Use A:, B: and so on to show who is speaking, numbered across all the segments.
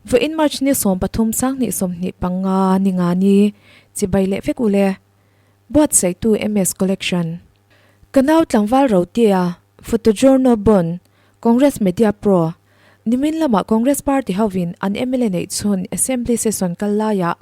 A: Vawiin March ni 13 2025 ni nga ni chibai leh vek ule. Buatsaihtu MS Collection. Ka nau tlangval Rotea, Photojourno Bon, Congress Media Pro, Nimin lamah Congress Party hovin an mla neih chhun Assembly session kal laiah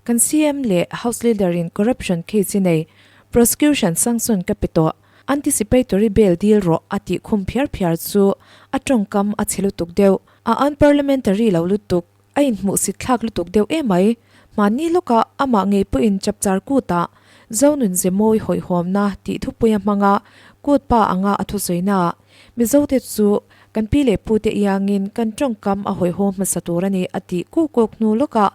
A: kan CM leh House Leader in corruption case i nei prosecution sanction ka pe tawh, anticipatory bail dil rawh a tih khum phiar phiar chu a tawngkam a chhe lutuk deuh, a unparliamentary lo lutuk. A inhmuhsit thlak lutuk deuh emai. Hmanni lawkah amah ngei pawhin chapchar kutah Zonun ze mawi hawihhawmna tih thupui a hmang a, kut pa anga a thusawi-naah Mizote chu kan pi leh pute iangin kan tawngkam a hawihhawm hmasa tur a ni a tih kuk kuk hnu lawkah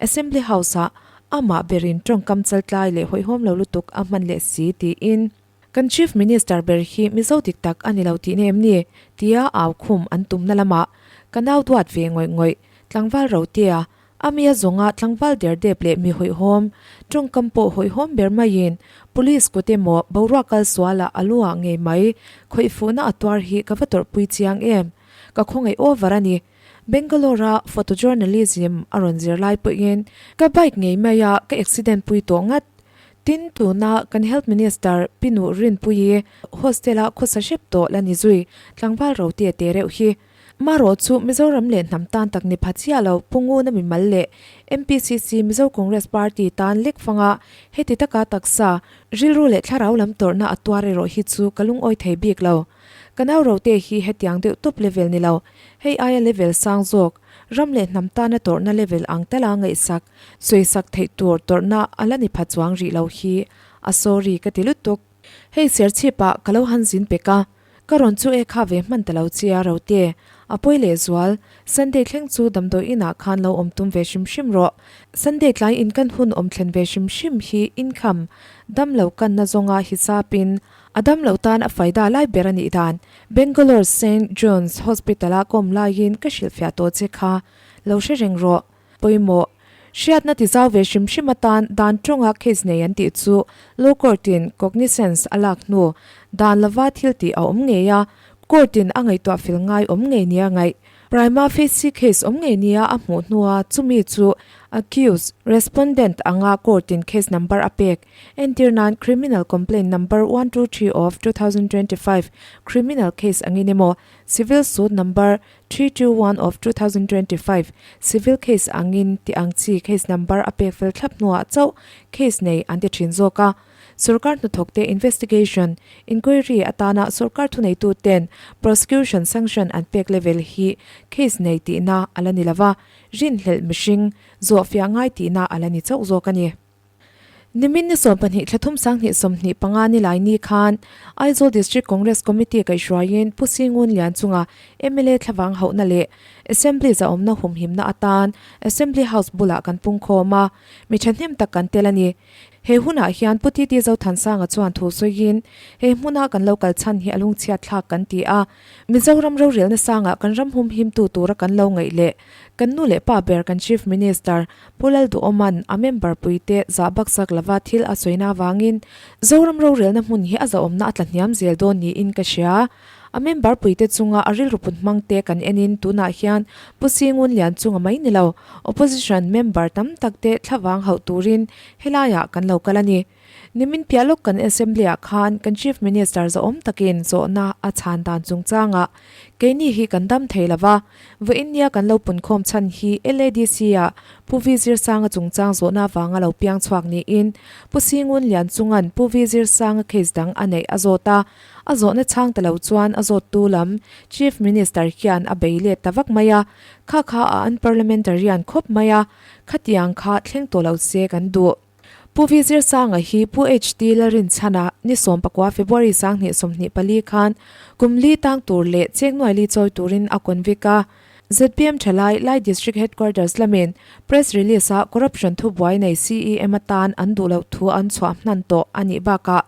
A: Assembly House-ah amah berin tawngkam chaltlai leh hawihhawm lo lutuk a hman leh si tiin Kan Chief Minister ber hi Mizo dik tak a ni lo tih nem ni? tia au khum an tumna lamah ka nau duat ve ngawih ngawih. Tlangval Rotea, a mi a zawnga tlangval der dep leh mi hawihhawm, tawngkam pawh hawihhawm ber maiin Police kut emaw boruak kal sualah a lu ah ngei mai khawihfuhna a tuar hi ka va tawrhpui chiang em? Ka khawngaih over a ni. Bangalore-a photojournalism a rawn zir lai pawhin ka bike ngei maia ka accident pui tawh ngat. Tin, tuna kan Health Minister Pi Nuh Rinpuii hostel-a khawsa hrep tawh la ni zui tlangval Rotea te reuh hi. Marawh chu Mizoram leh hnam tan tak ni pha chiah lo Pu Nguna mimal leh MPCC Mizo Congress Party tan lek fanga heti taka taksa, rilru leh thlarau lam tawrhna a tuar erawh hi chu ka lungawi thei bik lo. Ka nau Rotea hi hetiang deuh tawp level ni lo, hei aia level sang zawk, ram leh hnam tana tawrhna level ang tala ngaihsak, Sawisak theih tur tawrhna a la ni pha chuang rih lo hi a sorry ka ti lutuk. Hei serchhip ah ka lo han zin pek a, ka rawn chu e kha ve hman ta lo che a Rote, a pawi leh zual, Sunday thleng chu damdawi inah khan lo awm tum ve hrim hrim rawh, Sunday tlai in kan hun awm thlen ve hrim hrim hi income dam lo kanna zawnga hisap in a dam loh tan a faida lai ber a nih dan Bangalore Saint John's Hospital ah ka awm laiin ka hrilhfiah tawh che kha lo hre reng rawh. Pawimawh, Hriatna ti zau ve hrim hrim atan dan tawnga case nei an tih chu Law Court-in cognizance a lak hnu dan lova thil tih a awm ngei a, Court-in a ngaihtuah fel ngai awm ngei nia ngaih. Prima facie case awm ngei nia a hmuh hnua chumi chu accused, respondent anga Court-in case number a pek. Entir nan Criminal Complaint Number 123 of 2025 criminal case angin emaw Civil Suit Number 321 of 2025 Civil case angin ti ang chi case number a pek fel thlap hnuah chauh case nei an ti thin zawk a. Sorkar hnathawkte investigation, inquiry atana sorkar thuneituten prosecution sanction an pek level hi case nei tihna a la ni lova, rinhlelh mihring zawhfiah ngai tihna a la ni chauh zawk a ni. Nimin ni 12 thla thum 2025 ni lai ni khan Aizawl District Congress Committee kaihhruaiin Pu Singun Lian chunga mla thlavang hauhna leh Assembly zahawmna humhimna atan Assembly House bulah kan pungkhawm a, mi thahnem tak kan tel a ni. He hunah hian Pu TT Zothansanga chuan thu sawiin, He hmuna kan lo kal chhan hi a lungchhiat thlak kan ti a, Mizoram rorelna sangah kan ram humhimtu tura kan lo ngaih leh kan nu leh pa ber kan Chief Minister Pu Lalduhawma'n a member puite zah baksak lova thil a sawina avangin Zoram rorelna hmun hi a zahawmna a tla hniam zel dawn niin ka hria. A member puite chunga a rilru put hmangte kan enin tunah hian Pu Singun Lian chunga mai ni lo, Opposition member tam takte thlavang hauh turin helaiah kan lo kal a ni. Nimin piah lawk kan Assembly-ah khan kan Chief Minister zahawm takin zawhna a chhan dan chungchangah keini hi kan dam thei lova, vawiin nia kan lo punkhawm chhan hi LADC-ah Pu Vi Zirsanga chungchang zawhna avanga lo piang chhuak niin Pu Singun Lian chunga'n Pu Vi Zirsanga case dang a neih a zawt a, a zawhna chhang ta lo chuan a zawttu lam Chief Minister hian a bei let ta vak mai a, kha kha a unparliamentarian khawp mai a, khatiang kha thleng tawh lo se kan duh. Pu Vi Zirsanga hi Pu HT Lalrinchhana ni 19 February 2024 khan kum li tang tur leh chengnuai li chawi turin a convict a. Zpm thalai Lai District Headquarters lamin press release a corruption thubuai nei CEM atan an duh loh thu an chhuah hnan tawh a nih bakah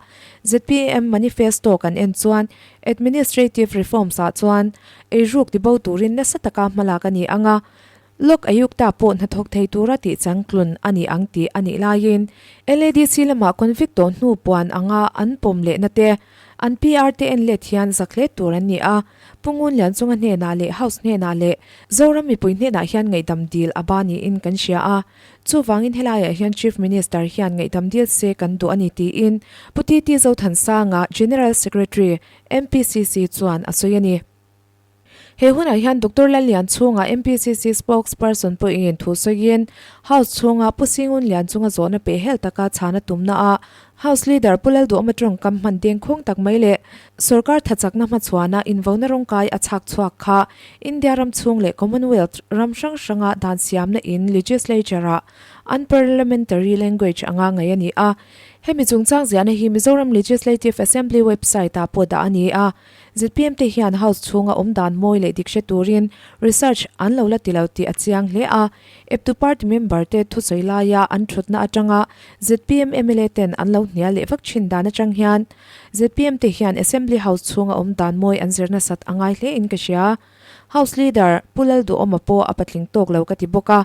A: zpm manifesto kan en chuan administrative reforms ah chuan eiruk tibo turin nasa taka hmalak a ni ang a, Lok Ayukta pawh hnathawk thei tura tih changtlun a ni ang tih a nih laiin LADC lamah convict tawh hnu puan anga an pawm lehna te, An PR te en let hian zak hle tur an ni a, Pu Ngunlianchunga hnenah leh House hnenah leh Zoram mipui hnenah hian ngaihdam dil a ba niin kan hria a, chuvangin helaiah hian Chief Minister hian ngaihdam dil se kan duh a ni tiin Pu TT Zothansanga, General Secretary, MPCC chuan a sawi a ni. He hunah hian Doctor Lallianchhunga MPCC spokesperson pawhin thu sawiin House chhunga Pu Singun Lianchunga zawhna peh hel taka chhan a tumna ah House Leader Pu Lalduhawma tawngkam hman dengkhawng tak mai leh sorkar thachakna hmachhuana invona rawngkai a chhak chhuak kha India ram chhung leh Commonwealth ram hrang hranga dan siamna in Legislature ah unparliamentary language anga ngaih a ni a. Hemi chungchang ziahna hi Mizoram Legislative Assembly website ah pawh dah a ni a. Zpm te hian House chhunga awm dan mawi leh dik hre turin research an lo la ti lo tih a chiang hle a. Eptu party member te thusawi laia an thutna atanga zpm mla ten an lo hnial leh vak thin dan atang hian zpm te hian Assembly House chhunga awm dan mawi an zir nasat a ngai hle in ka hria. House Leader Pu Lalduhawma pawh a patling tawk lo ka ti bawk a.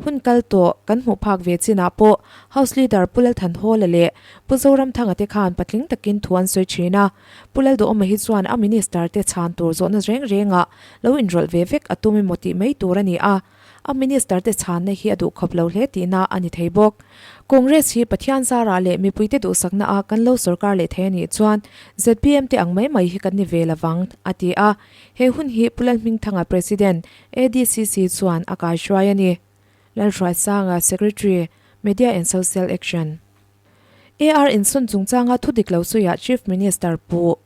A: Hun kal tawh kan hmuh phak ve chinah pawh House Leader Pu Lalthanhawla leh Pu Zoramthanga te khan patling takin thu an sawi thin a. Pu Lalduhawma hi chuan a Minister te chhan tur zawhna reng rengah lo inrawlh ve vek a tum emaw tih mai tur a ni a. A Minister te chhanna hi a duhkhawp lo hle tihna a ni thei bawk. Congress hi Pathian zarah leh mipuite duhsakna a kan lo sorkar leh thei a nih chuan zpm te ang mai mai hi kan ni ve lovang, a ti a. He hun hi Pu Lalhmingthanga President, ADCC chuan a kaihruai a ni. Lalhruaisanga, Secretary, Media and Social Action. AR insawn chungchanga thu dik lo sawiah Chief Minister Pu.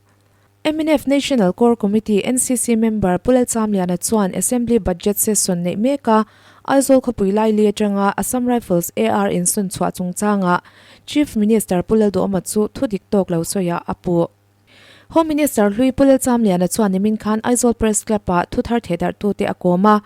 A: Mnf National Core Committee, NCC, member Pu Lalchamliana chuan Assembly Budget Session neih meka Aizawl khawpui laili atanga Assam Rifles AR insawn chhuah chungchanga Chief Minister Pu Lalduhawma chu thu dik tawk lo sawiah a puh. Home Minister hlui Pu Lalchamliana chuan nimin khan Aizawl Press Club-ah thu thar thehdarhtute a kawm a.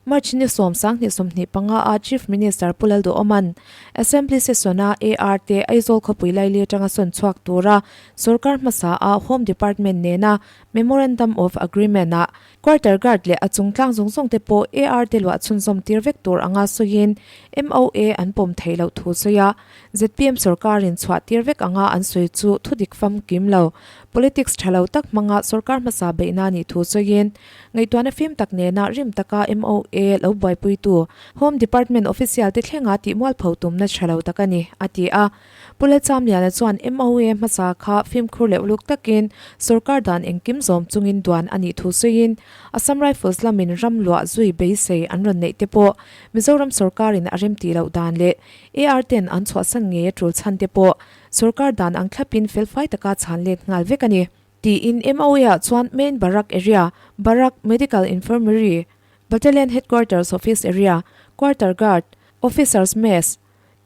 A: March ni 10, 2025 a Chief Minister Pu Lalduhawma'n Assembly Session-a AR te Aizawl khawpui laili atanga sawn chhuak tura sorkar hmasa a Home Department nena Memorandum of Agreement-ah Quarter Guard leh a chungtlang zawng zawng te pawh AR te luah chhunzawm tir vek tur anga sawiin MOA an pawm theih loh thu sawi a, zpm sorkarin chhuah tir vek anga an sawi chu thudik famkim lo, politics tha lo tak hmanga sorkar hmasa beihna nih thu sawiin ngaihtuahna fim tak nena rim taka MOA lo buaipuitu Home Department official te thlenga tihmualpho tumna tha lo tak a ni, a ti a. Pu Lalchamliana chuan MOA hmasa kha fimkhur leh uluk takin sorkar dan engkim zawm chungin duan a nih thu sawiin Assam Rifles lamin ram luah zui beisei an rawn neih te pawh Mizoram sorkarin a remtih loh dan leh AR ten an chhuahsan ngei a tul chhan te pawh sorkar dan ang thlapin felfai taka chhan let nghal vek a ni. Tiin MOA-ah chuan Main Barrack Area, Barrack, Medical Infirmary, Battalion Headquarters Office Area, Quarter Guard, Officers Mess,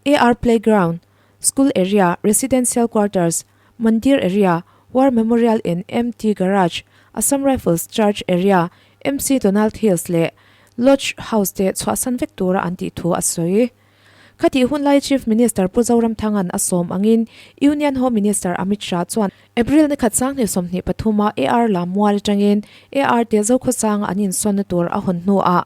A: AR Playground, School Area, Residential Quarters, Mandir Area, War Memorial in MT Garage, Assam Rifles Church Area, MC Donald Hills leh Lodge House te chhuahsan vek tura an tih thu a sawi. Khatih hun lai Chief Minister Pu Zoramthanga'n a sawm angin Union Home Minister Amit Shah chuan April ni khat 2023 a AR Lammual atangin AR te Zokhawsanga an insawnna tur a hawn hnuah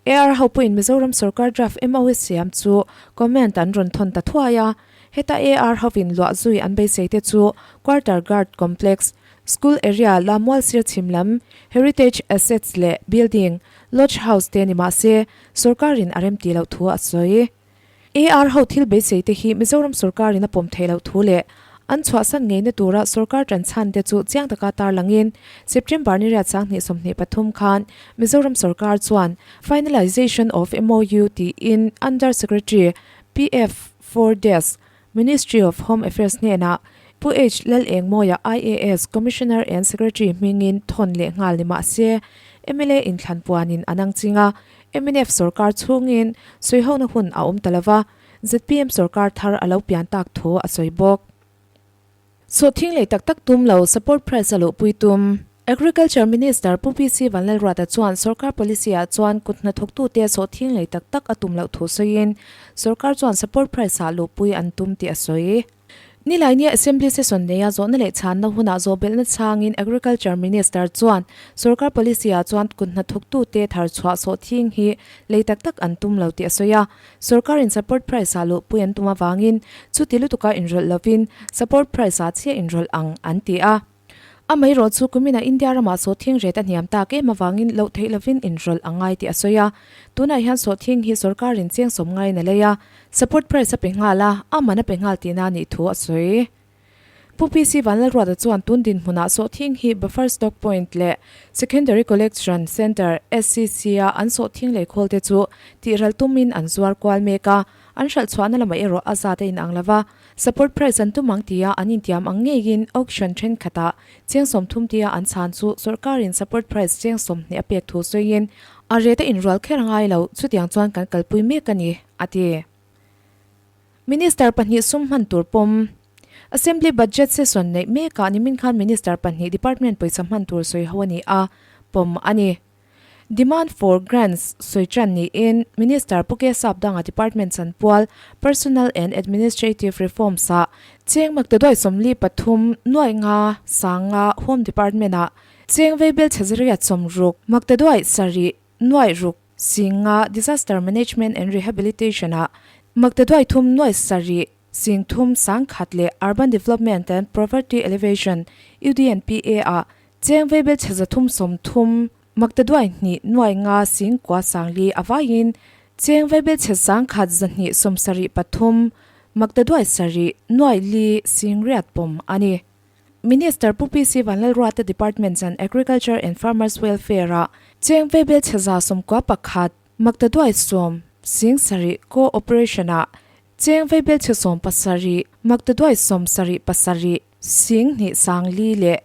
A: AR ho pawhin Mizoram sorkar draft MOA siam chu comment an rawn thawn ta thuai a. Heta AR hovin luah zui an beisei te chu Quarter Guard Complex, School Area, Lamual Sir chhim lam, Heritage Assets leh Building, Lodge House te ni mah se sorkarin a remtih loh thu a sawi. AR ho thil beisei te hi Mizoram sorkarin a pawm theih loh thu leh an chhuahsan ngeina tura sorkar tan chhan te chu chiang taka tarlangin September ni riat 2023 khan Mizoram sorkar chuan Finalization of MOU tiin Under Secretary PF 4 Desk Ministry of Home Affairs hnenah Pu H Lalengmawia IAS Commissioner and Secretary hmingin thawn leh nghal ni mah se mla inthlan puanin an ang ching a, Mnf sorkar chhungin sawihona hun a awm ta lova, zpm sorkar thar a lo pian tak thu a sawi bawk. Sawhthing lei tak tak tum lo support price a luhpui tum. Agriculture Minister Pu PC Vanlalruata chuan sorkar policy ah chuan kut hnathawktute sawhthing lei tak tak a tum loh thu sawiin sorkar chuan support price ah luhpui an tum tih a sawi. Nilainia Assembly session neia zawhna leh chhanna hunah zawhbelhna chhangin Agriculture Minister chuan sorkar policy ah chuan kut hnathawktute thar chhuah sawhthing hi lei tak tak an tum lo tih a sawi a. Sorkarin support price ah luhpui an tum avangin chuti lutuka inrawlh lovin support price ah chiah inrawlh ang an ti a. Amaherawhchu kuminah India ramah sawhthing ret a hniam tak em avangin loh theih lovin inrawlh a ngai tih a sawi a. Tunah hian sawhthing hi sorkarin cheng sawm ngaiin a lei a, support price a pe nghal a, a man a pe nghal tihna a nih thu a sawi. Pu PC Vanlalruata chuan tun dinhmunah sawhthing hi Buffer Stock Point leh Secondary Collection Centre, SCC, a an sawhthing leikhawl te chu tihral tumin an zuar kual mek a, an hralh chhuahna lamah erawh a zat a inang lo va. Support price an tum ang tia an intiam ang ngeiin auction thenkhatah cheng 30 tia an chhan chu sorkarin support price cheng 20 a pek thu sawiin a rate a inrual kher a ngai lo, chutiang chuan kan kalpui mek a ni, a ti. Minister pahnih sum hman tur pawm. Assembly Budget Session neih mekah nimin khan Minister pahnih Department pawisa hman tur sawi ho a ni a, pawm a ni. Demand for Grants sawi tan niin Minister Pu K Sapdanga Department chanpual Personnel and Administrative Reforms ah cheng maktaduai 43 nuaih nga sang nga Home Department ah cheng veibel chhazariat 60 maktaduai sarih nuaih ruk Singa Disaster Management and Rehabilitation ah maktaduai thum nuai sarih sing thum sang khat leh Urban Development and Poverty Alleviation, UDNPA, ah cheng veibel chhe 330 maktaduai hnih nuai nga sing kua sang li a vaiin cheng veibel chhe 1173 maktaduai sarih nuai li sing riat pawm a ni. Minister Pu PC Vanlalruata Department chan Agriculture and Farmers Welfare ah cheng veibel chhe 91 maktaduai 10 sing sarih Co-operation ah cheng veibel chhe 17 maktaduai 77 sing hnih sang li leh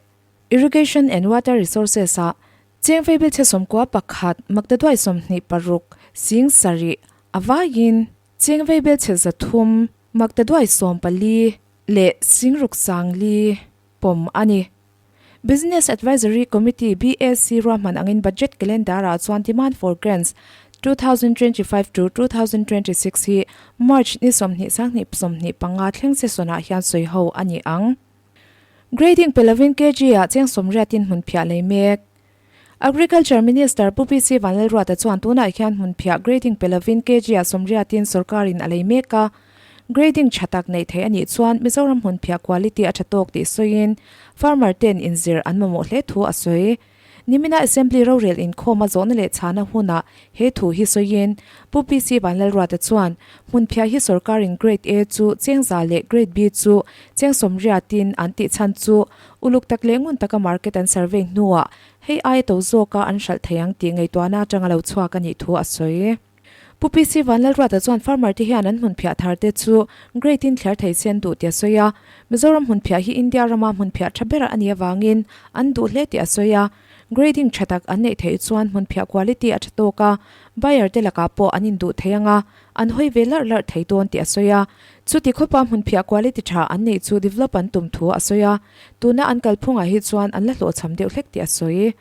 A: Irrigation and Water Resources ah cheng veibel chhe 91 maktaduai 26 sing sarih a vaiin cheng veibel chhe 300 maktaduai 14 leh singruk sang li pawm a ni. Business Advisory Committee, BAC, ruahman angin budget calendar ah chuan demand for grants 2025 to 2026 hi March ni 20 2025 thleng session ah hian sawi ho a ni ang. Grading pe lovin kg ah cheng 80 in hmun phiah lei mek. Agriculture Minister Pu PC Vanlalruata chuan tunah hian hmun phiah grading pe lovin kg ah 80 in sorkarin a lei mek a. Grading tha tak neih theih a nih chuan Mizoram hmun phiah quality a tha tawk tih sawiin farmer ten inzir an mamawh hle thu a sawi. Nimina Assembly rorel inkhawm a zawhna leh chhana hunah he thu hi sawiin Pu PC Vanlalruata chuan hmun phiah hi sorkarin Grade A chu cheng 100 leh Grade B chu cheng 80 in an tih chhan chu uluk tak leh ngun taka market an survey hnuah hei aia to zawka an hralh thei ang tih ngaihtuahna atanga lo chhuak a nih thu a sawi. Pu PC Vanlalruata chuan farmer te hian an hmun phiah thar te chu grade in thliar thei se an duh tih a sawi a. Mizoram hmun phiah hi India rama hmun phiah tha ber a nih avangin an duh hle tih a sawi a. Grading tha tak an neih theih chuan hmun phiah quality a tha tawk a, buyer te lakah pawh an induh thei ang a, an hawi ve larh larh thei dawn tih a sawi a. Chuti khawpa hmun phiah quality tha an neih chu develop an tum thu a sawi a, tuna an kalphungah hi chuan an la hlawhchham deuh hlek tih a sawi.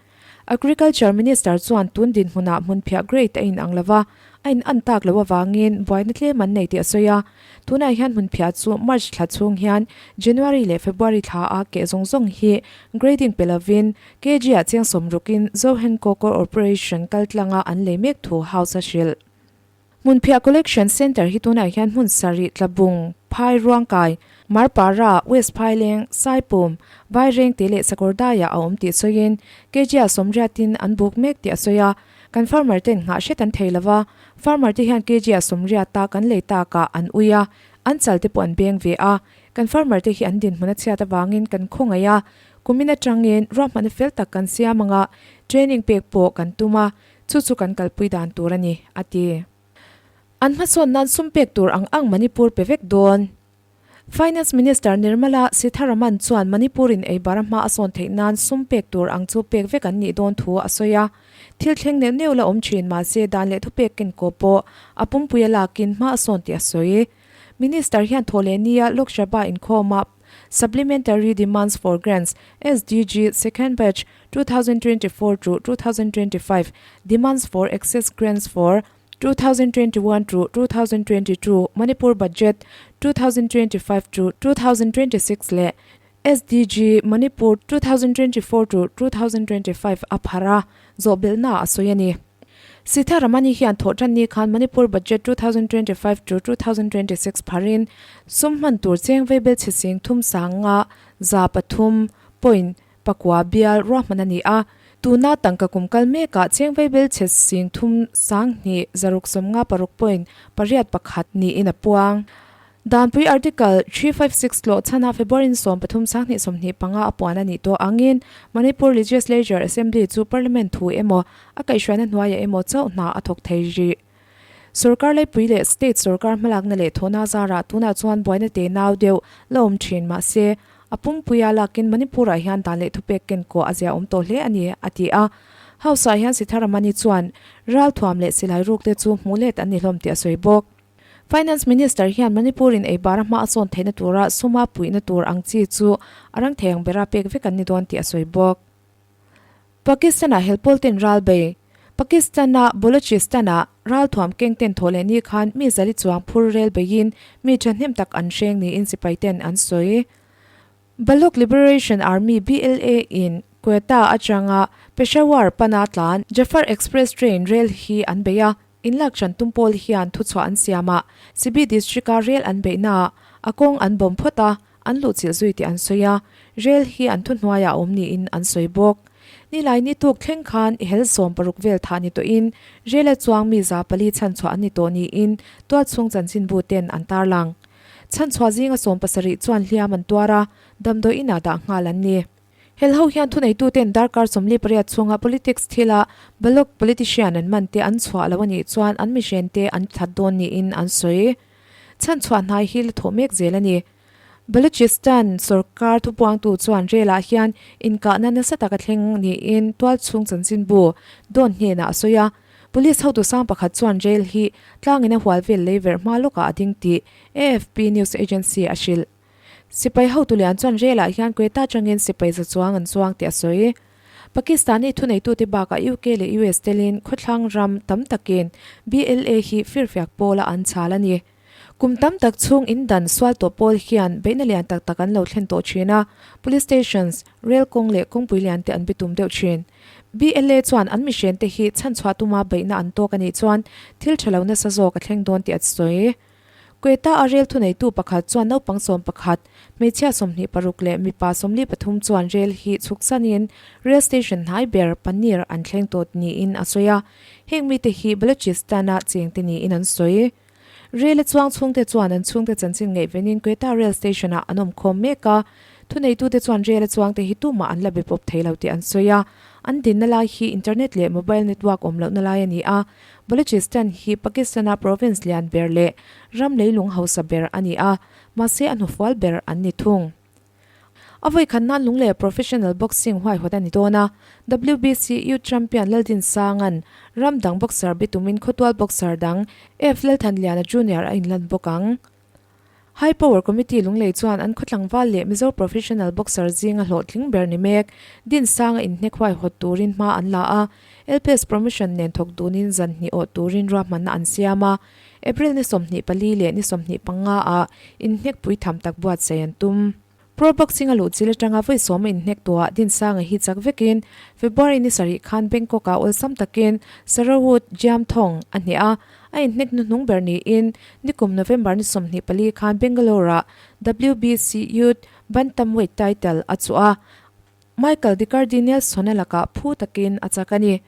A: Agriculture Minister chuan tun dinhmunah hmunphiah grade a inang lo va, a in an tak loh avangin buaina tlem an nei tih a sawi a. Tunah hian hmunphiah chu March thla chhung hian January leh February thla a keh zawng zawng hi grading pe lovin kg ah cheng 60 in Zohenco Corporation kaltlanga an lei mek thu House a hrilh. Hmunphiah Collection Centre hi tunah hian hmun sarih Tlabung, Phai Ruangkai, Marpara, West Phaileng, Saipum, Vairengte leh Sakawrdaiah a awm tih sawiin kg ah 80 in an buk mek tih a sawi a. Kan farmer ten nghah hret an thei lova, farmer te hian kg ah 80 a kan lei takah an ui a, an chal te pawh an beng ve a. Kan farmer te hi an dinhmun a chhiat avangin kan khawngaih a, kumin atangin ruahmanna fel tak kan siam anga training pek pawh kan tum a, Chu chu kan kalpui dan tur a ni, a ti. An hmasawn nan sum pek tur ang ang Manipur pe vek dawn. Finance Minister Nirmala Sitharaman chuan Manipur-in ei bara hma a sawn theih nan sum pek tur ang chu pek vek an nih dawn thu a sawi a. Thil thleng neuh neuh la awm thin mahse dan leh thupek kenkawh pawh a pumpui a lakin hma a sawn tih a sawi. Minister hian thawhleh nia Lok Sabha inkhawmah Supplementary Demands for Grants, SDG, Second Batch, 2024 to 2025, Demands for Excess Grants for 2021 to 2022, Manipur Budget, 2025 to 2026 leh SDG Manipur 2024 to 2025 a pharh a, zawhbelhna a sawi a ni. Sitharamani hian thawhtan ni khan Manipur Budget 2025 to 2026 pharin sum hman tur cheng veibel chhe sing thum sang nga 300 point. pakua bial ruahman a ni a. Tuna tangka kum kal mekah cheng vaibel chhe sing thum 2000 656 point pariat pakhat niin a puang. Danpui Article 356 tlawh chhana February ni 13 2025 a puan a nih tawh angin Manipur Legislature Assembly chu Parliament thu emaw a kaihhruaina hnuaiah emaw chauh hna a thawk thei rih. Sorkar laipui leh state sorkar hmalakna leh thawhna zarah tunah chuan buaina te nau deuh la awm thin mahse a pumpuia lakin Manipur-ah hian dan leh thupek ken kawh a zia awm tawh hle a ni, a ti a. House-ah hian Sitharamani chuan ralthuam leh silai ruk te chu hmuh let an ni hlawm tih a sawi bawk. Finance Minister hian Manipur-in ei bar a hma a sawn theihna tura suma puihna tur ang chi chu a rang thei ang bera pek vek an ni dawn tih a sawi bawk. Pakistan-ah helpawl ten ral bei. Pakistan-a Balochistan-ah ralthuam keng ten thaw leh ni khan mi zali chuang phur rel beiin mi thahnem tak an hreng niin sipai ten an sawi. Baloch Liberation Army, BLA, in Quetta atanga Peshawar pana tlan Jaffar Express train rel hi an bei a, inlak hran tum pawl hian thuchhuah an siam a, Sibi district-a rel an beihnaah a kawng an bawm phawt a, an luhchilh zui tih an sawi a, rel hi an thuhnuaiah a awm niin an sawi bawk. Nilai ni tuk thleng khan i hel 16 vel thah ni tawhin rel a chuang mi 400 chhanchhuah an ni tawh niin tualchhung chanchinbu ten an tarlang. Chhanchhuah zinga 17 chuan hliam an tuar a, damdawi inah dah nghal an ni. Hel ho hian thuneituten darkar 48 chhunga politics thila Baloch politician an man te an chhuah lo a nih chuan an mihren te an that dawn niin an sawi. Chhanchhuah hnai hi la thawh mek zel a ni. Balochistan sorkar thupuangtu chuan relah hian inkahna nasa tak a thleng niin tualchhung chanchinbu Dawn hnenah a sawi a. Police hotu sang pakhat chuan rel hi tlangin a hual vel lei verh hma lawkah a ding tih AFP news agency a hrilh. Sipai hotu lian chuan relah hian Quetta atangin sipai za chuang an chuang tih a sawi. Pakistani thuneitute bakah UK leh US telin khawthlang ram tam takin BLA hi firfiak pawla an chhal a ni. Kum tam tak chhung in dan sual tawh pawl hian beihna lian tak tak an lo thlen tawh thin a, police stations, rel kawng leh kawngpui lian te an bitum deuh thin. BLA chuan an mihren te hi chhanchhuah tuma beihna an tawk a nih chuan thil tha lo nasa zawk a thleng dawn tih a sawi. Quetta a rel thuneitu pakhat chuan naupang 11, hmeichhia 26 leh mipa 43 chuan rel hi chhuk sanin rail station hnai ber Panir an thleng tawh niin a sawi a, heng mite hi Balochistan-a chengte niin an sawi. Rel a chuang chhungte chuan an chhungte chanchin ngaihvenin Quetta rail station-ah an awm khawm mek a, thuneitute chuan rel a chuangte hi tumah an la be pawp thei lo tih an sawi a, an dinna lai hi internet leh mobile network awm lohna lai a ni a, Balochistan hi Pakistan-a province lian ber leh ram leilung hausa ber a ni a, mahse a hnufual ber an ni thung. A vawi khat nan Lunglei professional boxing huaihawt a ni dawn a, WBC Youth Champion Laldinsanga'n ram dang boxer bitumin khawtual boxer dang F Lalthanliana Junior a inlan bawk ang. High Power Committee Lunglei chuan an khawtlangval leh Mizo professional boxer zinga hlawhtling ber ni mek Dinsanga inhnek huaihawt turin hma an la a, LPS Promotion nen thawk dunin zan hnih awh turin ruahmanna an siam a, April ni 24 leh ni 25 ah inhnek pui tham tak buatsaih an tum. Pro Boxing a luh chil atanga vawi sawma inhnek tuah Dinsanga hi chak vekin February ni sarih khan Bangkok-ah awlsam takin Sarawut Jiamthong a hneh a, a inhnek hnuhnung ber niin nikum November ni 24 khan Bangalore-ah WBC Youth Bantamweight title a chuh a, Michael DiCardi Nelson-a lakah phu takin a chak a ni.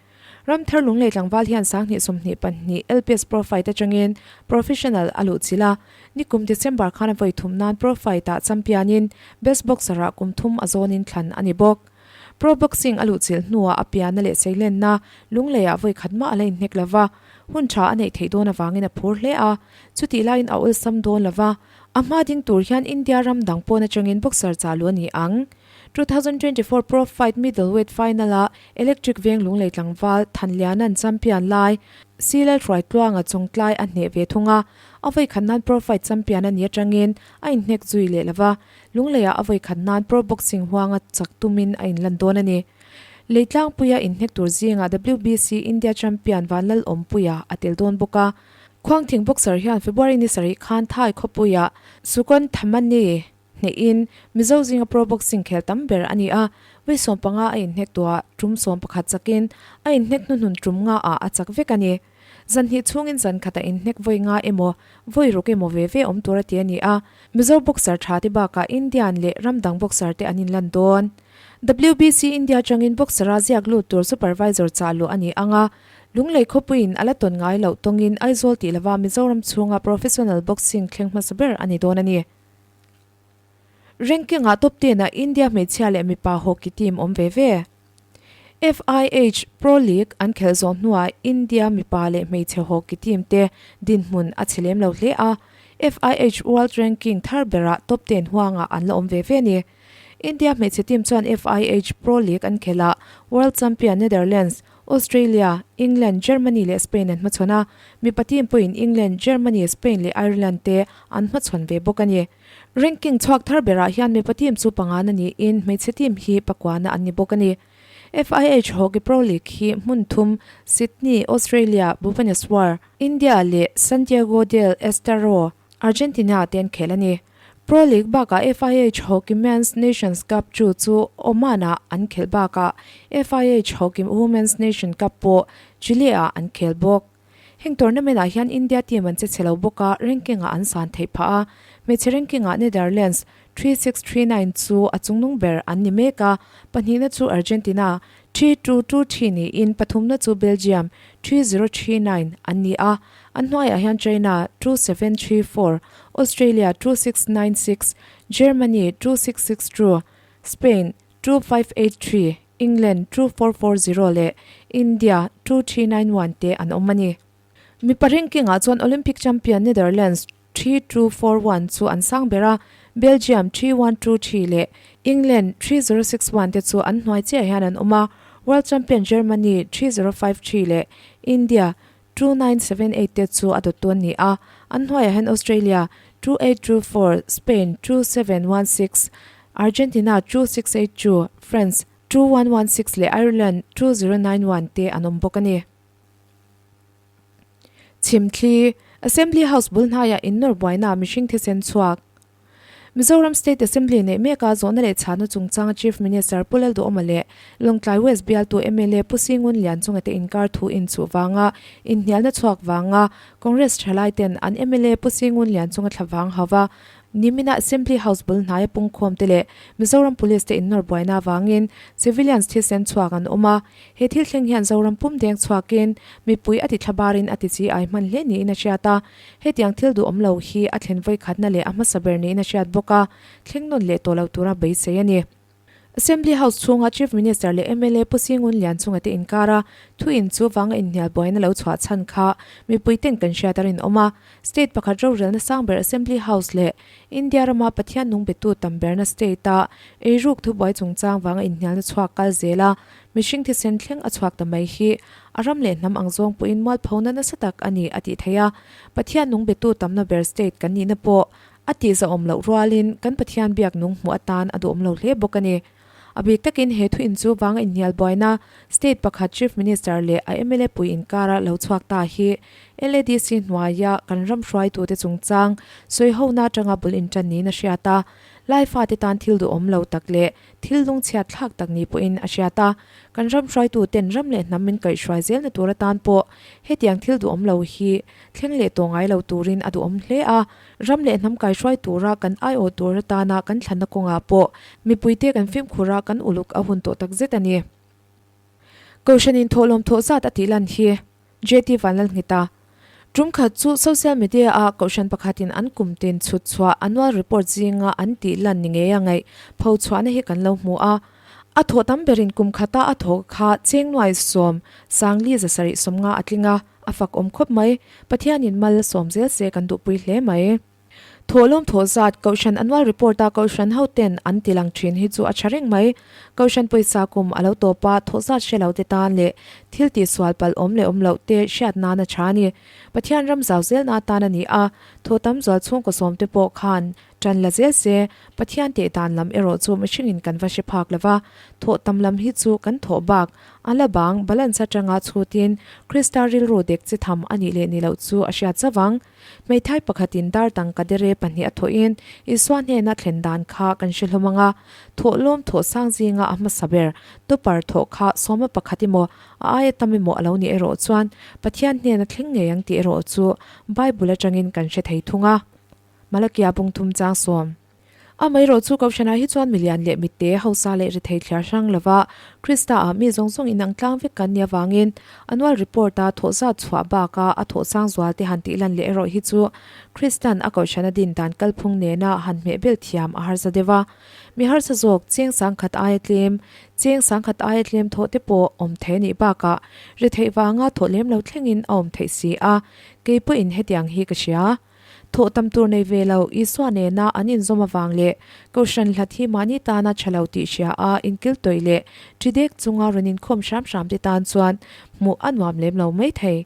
A: Ramthar Lunglei tlangval hian 2022 LPS Pro Fight atangin Professional a luh chilh a, nikum December khan a vawi thum nan Pro Fight-ah champion-in Best Boxer-ah kum thum a zawnin thlan a ni bawk. Pro Boxing a luh chilh hnuah a pianna leh seilenna Lungleiah vawi khat mah a la inhnek lo va, hun tha a neih theih dawn avangin a phur hle a, chutih laiin a awlsam dawn lo va, a hma ding tur hian India ram dang pawn atangin boxer chah luh a ni ang. 2024 Pro Fight Middleweight Final-a Electric Veng Lunglei tlangval Thanliana'n champion lai Si Lalhruaitluanga chawngtlai a hneh ve thung a, a vawi khat nan Pro Fight champion a ni atangin a inhnek zui leh lo va, Lungleiah a vawi khat nan Pro Boxing huanga chak tumin a inlan dawn a ni. Leitlangpuia inhnek tur zingah WBC India champion Vanlalawmpuia a tel dawn bawk a, Khuangthing boxer hian February ni sarih khan Thai khawpuiah Sukon Thamani Hnehin Mizo zinga pro boxing khel tam ber a ni a, vawi 15 a inhnek tuah tum 11 chakin a inhnek hnuhnun tum nga ah a chak vek a ni. Zan hnih chhungin zan khatah inhnek vawi nga emaw, vawi ruk emaw ve ve awm tur a ti a ni a. Mizo boxer tha te bakah Indian leh ram dang boxer te an inlan dawn. WBC India atangin boxer a ziak lut tur supervisor chah luh a ni ang a, Lunglei khawpuiin a la tawn ngai loh tawngin Aizawl tih lova Mizoram chhunga professional boxing thleng hmasa ber a ni dawn a ni. Ranking-ah top ten-ah India hmeichhia leh mipa hockey team awm ve ve. FIH Pro League an khelh zawh hnuah India mipa leh hmeichhe hockey team te dinhmun a chhe lem lo hle a, FIH World Ranking thar berah top ten huangah an la awm ve ve a ni. India hmeichhe team chuan FIH Pro League an khelh ah World Champion Netherlands, Australia, England, Germany leh Spain an hmachhawn a, mipa team pawhin England, Germany, Spain leh Ireland te an hmachhawn ve bawk a ni. Ranking chhuak thar berah hian mipa team chu pangana niin hmeichhe team hi pakuana an ni bawk a ni. FIH Hockey Pro League hi hmun thum Sydney, Australia, Bhubaneswar, India leh Santiago del Estero, Argentina te an khel a ni. Pro League bakah FIH Hockey Men's Nations Cup chu chu Oman-ah an khelh bakah FIH Hockey Women's Nation Cup pawh Chile-ah an khel bawk. Heng tournament ah hian India team an che chhe lo bawk a, ranking ah an san theih phah a. Hmeichhe ranking ah Netherlands 3639 chu a chungnung ber an ni mek a, pahnihna chu Argentina 3223 niin pathumna chu Belgium 3039 an ni a. An hnuaiah hian China 2734, Australia 2696, Germany 2662, Spain 2583, England 2440 leh India 2391 te an awm a ni. Mipa ranking-ah chuan Olympic champion Netherlands 3241 chu an sang ber a, Belgium 3123 leh England 3061 te chu an hnuai chiah hian an awm a, World champion Germany 3053 leh India 2978 te chu a dawttu an ni a, an hnuaiah hian Australia 2824, Spain 2716, Argentina 2682, France 2116 leh Ireland 2091 te an awm bawk a ni. Chhimthli, Assembly House bul hnaiah innawr buaina mihring thisen chhuak. Mizoram State Assembly neih meka zawhna leh chhahna chungchanga Chief Minister Pu Lalduhawma leh Lawngtlai West bialtu mla Pu Singun Lianchunga te inkar thu inchuh vanga inhnialna chhuak vanga Congress thalai ten an mla Pu Singun Lianchunga thla vang hauva Nimina Assembly House bul hnaia pungkhawm te leh Mizoram Police te innawr buaina avangin civilians thisen chhuak an awm a. He thil thleng hian Zoram pum deng chhuakin mipui a ti thlabarin a ti chi ai hman hle niin a hriat a. Hetiang thil duhawm lo hi a thlen vawikhatna leh a hmasa ber niin a hriat bawk a, thleng nawn leh tawh lo tura beisei a ni. Assembly House chhunga Chief Minister leh mla Pu Singun Lianchunga te inkara thu in chu vanga inhnial buaina lo chhuah chhan kha mipui ten kan hriat a rinawm a. State pakhat rorelna sang ber Assembly House leh India rama Pathian nung betu tam berna state-a eiruk thubuai chungchang vanga inhnialna chhuak kal zel a, Mihring thisen thleng a chhuak ta mai hi a ram leh hnam ang zawng pawhin mualphona nasa tak a ni a tih theih a, Pathian nung betu tamna ber state kan nihna pawh a tihzahawm loh rualin kan Pathian biak nung hmuh atan a duhawm lo hle bawk a ni. A bik takin he thu in chu vanga inhnial buaina state pakhat Chief Minister leh a mla pui inkara lo chhuak ta hi LADC hnuaia kan ram hruaitute chungchang sawihona atanga bul intan niin a hriat a, Lai fate tan thil duhawm lo tak leh Thil lungchhiat thlak tak ni pawhin a hriat a, kan ram hruaituten ram leh hnam min kaihhruai zelna tur atan pawh hetiang thil duhawm lo hi thleng leh tawh ngai lo turin a duhawm hle a, ram leh hnam kaihhruai tura kan aiawh tur atana kan thlanna kawngah pawh mipuite kan fimkhur a, kan uluk a hun tawh takzet a ni. Kohhranin thawhlawm thawh zat a tih lan hi. JT Vanlalnghita, Tum khat chu social media ah kohhran pakhatin an kum tin chhut chhuah annual report zinga an tih lan ni ngei a ngaih pho chhuahna hi kan lo hmu a. A thawh tam berin kum khata a thawh kha cheng nuai sawm sangli zasarih sawmnga a tling a, a fak awm khawp mai. Pathianin mal sawm zel se kan duhpui hle mai. Thawhlawm thawh zat, Kohhran annual report-a Kohhran hoten an ti lang thin hi chu a tha reng mai. Kohhran pawisa kum a lo tawp a, thawh zat hre lo te tan leh thil tihsual palh awm leh awm loh te hriat nan a tha a ni. Pathian ram zau zelna atan a ni a, thawh tam zual chhungkaw sawm te pawh khan tan la zel se, Pathian teh dan lam erawh chu mihringin kan va hre phak lo va, thawh tam lam hi chu kan thawh bak a la bang balance atanga chhutin Krista rilru dek chi tham a nih leh ni loh chu a hriat zauh ang. Hmeithai pakhatin dar tangka dere pahnih a thawhin Isua hnena thlen dan kha kan hre hlawm ang a, thawhlawm thawh sang zinga a hmasa ber tupar thawh kha sawma pakhat emaw a aia tam emaw a lo nih erawh chuan Pathian hnena thleng ngei ang tih erawh chu Bible atangin kan hre thei thung a. Malakia bungthum chang sawm. Amaherawh chu Kohhranah hi chuan milian leh mitte, hausa leh rethei thliar hrang lova Krista-ah mi zawng zawng inang tlang vek kan nih avangin annual report-a thawh zat chhuah baka a thawh sang zual te han tih lan leh erawh hi chu Kristan a Kohhrana din dan kalphung nena han hmehbel thiam a harsa deuh a. Mi harsa zawk cheng sangkhat aia tlem, cheng sangkhat aia tlem thawh te pawh awm thei a nih bakah retheih vanga thawh lem lo thlengin a awm theih si a, kei pawhin hetiang hi ka hria. Thawh tam tur nei ve lo, Isua nena an inzawm avang leh Kohhran hlat hi mahni tana tha lo tih hria a inkil tawih leh ṭi dek chunga rawn inkhawm hram hram te tan chuan hmuh a nuam lem lo mai thei.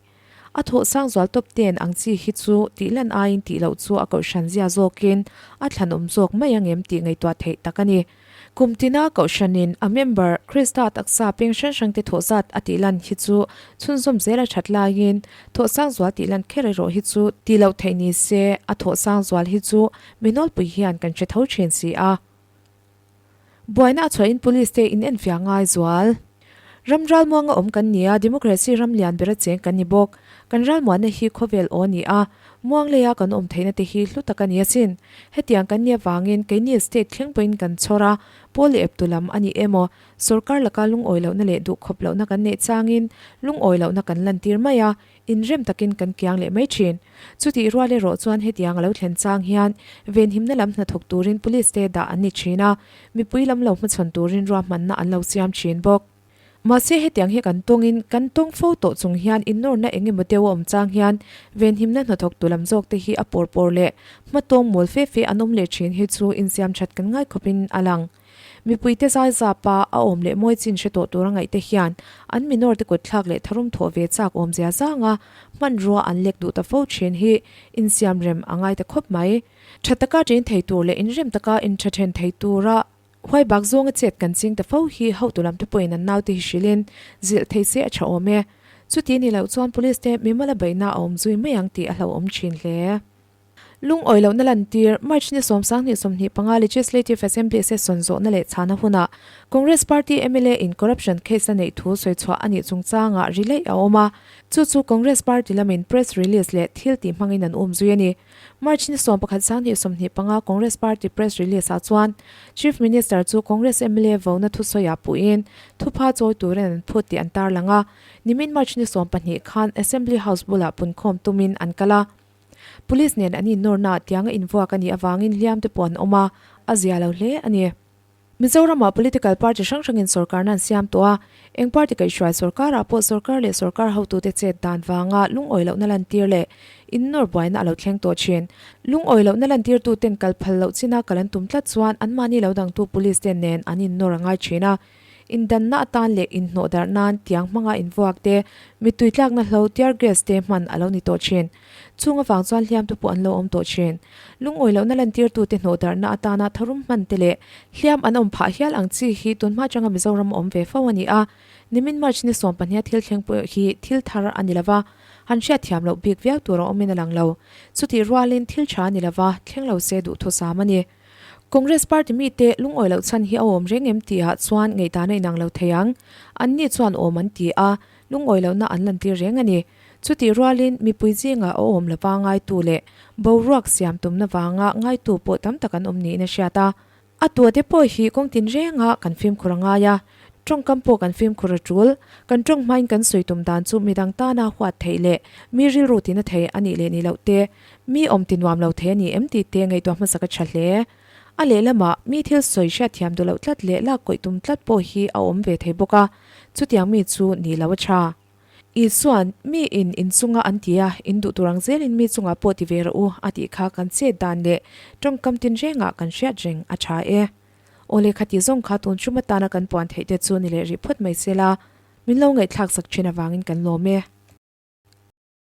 A: A thawh sang zual tawp ten ang chi hi chu tih lan aiin tih loh chu a Kohhran zia zawkin a thlanawm zawk mai angem tih ngaihtuah theih tak a ni. Kum tina Kohhranin a member Krista taksa peng hrang hrangte thawh zat a tih lan hi chu chhunzawm zel a that laiin thawh sang zual tih lan kher erawh hi chu tih loh theih ni se a thawh sang zual hi chu mi nawlpui hian kan hre tho thin si a. Buaina a chhuahin Police te in enfiah ngai zual. Ram ralmuanga awm kan ni a, democracy ram lian bera cheng kan ni bawk. Kan ralmuanna hi khawvel aw a ni a, muang leia kan awm theihna te hi hlu tak a ni asin. Hetiang kan nih avangin keini state thleng pawhin kan chhawr a, pawl leh eptu lam a ni emaw, sorkar laka lungawi lohna leh duhkhawp lohna kan neih changin lungawi lohna kan lantir mai a, inrem takin kan kiang leh mai thin. Chutih rual erawh chuan hetiang a lo thlen chang hian venhimna lam hnathawk turin police te dah an ni thin a, mipui lam lo hmachhawn turin ruahmanna an lo siam thin bawk. Mahse hetiang hi kan tawngin kan tawng fo tawh chung hian innawrna eng emaw deuh a awm chang hian venhimna hnathawk tu lam zawk te hi a pawr pawr leh hmatawng mawl fe fe an awm leh thin hi chu insiam that kan ngai khawpin a lang. Mipuite zai zap a, a awm leh mawi chin hre tawh tur a ngaih te hian an minor te kut thlak leh tharum thawh ve chak awmzia zanga hmanrua an lek duh ta fo thin hi insiam rem a ngai ta khawp mai. Tha taka chen thei tur leh inrem taka intha then thei tura huai bak zawnga chet kan ching ta fo hi hotu lam te pawhin an naute hi hrilhin zilh thei se a tha awm e. Chuti ni loh chuan police te mimala beihna a awm zui mai ang tih a hlauhawm thin hle. Lungawi lohna lantir, March ni 10 25 Legislative Assembly session zawhna leh chhana hunah Congress Party mla in corruption case a neih thu sawi chhuah a nih chungchangah ri laih a awm a, chu chu Congress Party lamin press release leh thil tih hmangin an um zui a ni. March ni 11 25 Congress Party press release ah chuan Chief Minister chu Congress mla vona thusawiah puhin thupha chawi turin an phut tih an tarlang a, nimin March ni 12 khan Assembly House bulah punkhawm tumin an kal a. Police nen an innawrna tianga invuak a nih avangin hliam te pawh an awm a, a zia lo hle a ni. Mizoramah political party hrang hrangin sorkarna an siam tawh a, eng party kaihhruai sorkarah pawh sorkar leh sorkar hotute chet dan vanga lungawi lohna lantir leh innawr buaina a lo thleng tawh thin. Lungawi lohna lantirtuten kal phal loh china kal an tum tlat chuan anmahni lo dangtu police te nen an innawr a ngai thin a. Indanna atan leh inhnawh darh nan tiang hmanga invuak te, mittui tlakna hlo, tear gas, te hman a lo ni tawh thin. Chung avang chuan hliamtu pawh an lo awm tawh thin. Lungawi lohna lantirtute hnawh darhna atana tharum hman te leh hliam an awm phah hial ang chi hi tunhma atanga Mizoram a awm ve fo a ni a. Nimin March ni sawmpahnia thil thleng pawh hi thil thar a ni lova, han hriatthiam loh bik viau tur a awmin a lang lo. Chutih rualin thil tha a ni lova, thleng lo se duhthusam a ni. Congress party mite lungawi loh chhan hi a awm reng em tihah chuan ngaihdan a inang lo thei ang. Anni chuan awm an ti a, lungawi lohna an lantir reng a ni. Chutih rualin mipui zingah a awm lova ngaitu leh boruak siam tumna vanga ngaitu pawh tam tak an awm niin a hriat a. A tuate pawh hi kawng tinrengah kan fimkhur a ngai a, tawngkam pawh kan fimkhur a tul. Kan tawng hmain kan sawi tum dan chu midang tana huat theih leh mi rilru tina thei a nih leh nih loh te, Mi awm ti nuam lo thei a ni em tih te ngaihtuah hmasak a tha hle. A lehlamah, mi thil sawi hriatthiam duh loh tlat leh lak kawih tum tlat pawh hi a awm ve thei bawk a, chutiang mi chu ni lo a tha. Isua'n, Mi in in chunga an ti a, in duh tur ang zelin mi chungah pawh ti ve rawh u, a tih kha kan chet dan leh tawngkam tinrengah kan hriat reng a tha e. Aw lehkha ti zawng kha tun tum atana kan puan theih te chu ni leh rih phawt mai se la, min lo ngaihthlak sak thin avangin kan lawm e.